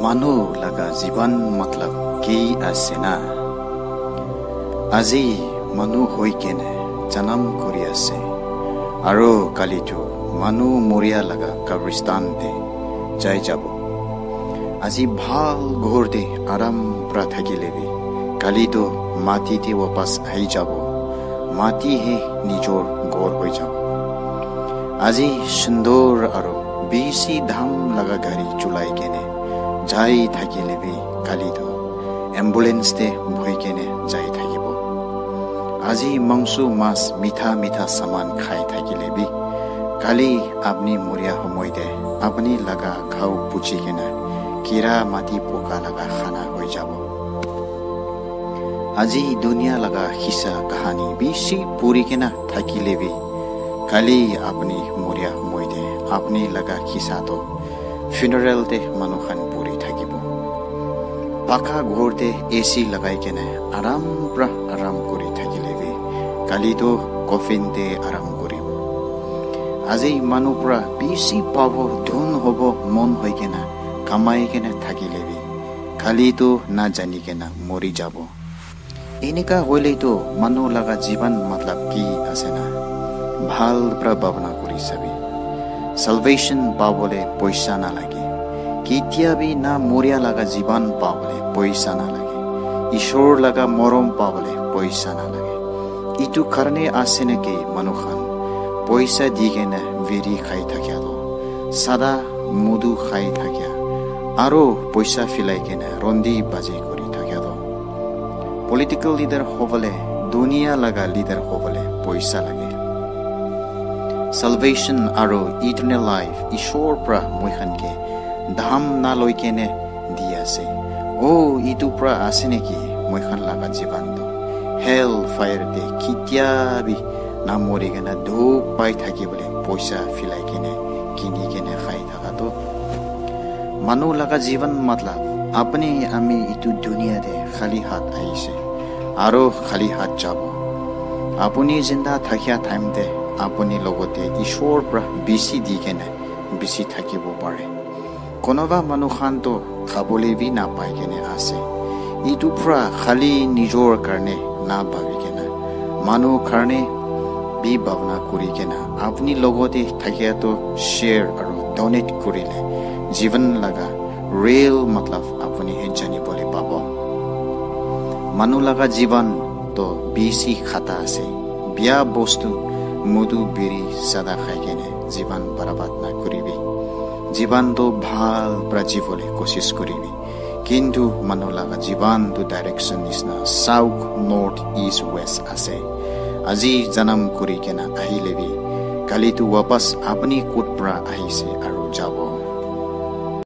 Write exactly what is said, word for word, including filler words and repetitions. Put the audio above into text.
Manu laga jiban matlab ki ase na? Aji manu hoi kene janam kuri ase, aro kali tu manu moria laga kabristan te jai jabo. Aji bhal ghor te aram pra thakile bi, kali tu mati te wapas ahi jabo. Mati he nijor ghor hoi jabo. Aji sundor aro bisi dham laga gari chulai kene jai thakile bi, kali tu ambulance te bhoi kene jai thakibo. Aji mangso mas mitha mitha saman khai thakile bi, kali apni moria homoi te apni laga ghau puchi kena kira mati poka laga khana hoi jabo. Aji dunia laga kisa kahani bisi puri kena thakile bi, kali apni moria homoi te apni laga kisa to funeral te manu khan puri thakibo. Paka ghor te A C lagai kena aram pra aram kuri thakile bi, kali to coffin te aram kuribo. Aji manu pra bisi pabo dhun hobo mon hoi kena kamai kena thakile bi, kali to na jani kena mori jabo. Enika hoile to manu laga jiban matlab ki ase na? Bhal pra bhabna kuri sabi. Salvation pabole poisa na lage. Ketia bi na moria laga jiban pabole poisa na lage. Ishor laga morom pabole poisa na lage. Itu karne ase naki manu khan poisa di kena veri khai thakia to, sada mudu khai thakia, aro poisa filai kena rondi baji kuri thakia to? Political leader hobole, dunia laga leader hobole poisa lage. Salvation aro eternal life Ishor pra moi khan ke dham na loi kene di ase. Oh, itu pra ase naki moi khan laga jiban to? Hell fire te ketia bi na mori kena dukh pai thaki bole poisa filai kene kini kene khai thaka to? Manu laga jiban matlab, apni ami itu dunia te khali hat ahise, aro khali hat jabo. Apuni jinda thakia time te apuni logote Ishor pra bisi di kene bisi thakibo pare. Konoba manu khan to khabole bi na pai kene ase. Itu pra khali nijor karne na bhabi kena, manu karne bi bhabna kuri kena, apni logote thakia to share aro donate kurile, jiban laga real matlab apuni he jani bole pabo. Manu laga jiban to bisi khata ase. Bia bostu, mudu, biri, sada khai kene jiban barabat na kuribi. Jiban to bhal pra jibole kosis kuribi. Kintu manu laga jiban tu direction nisna south, north, east, west ase. Aji janam kuri kena ahile bi, kali tu wapas apni kot pra ahise aru jabo.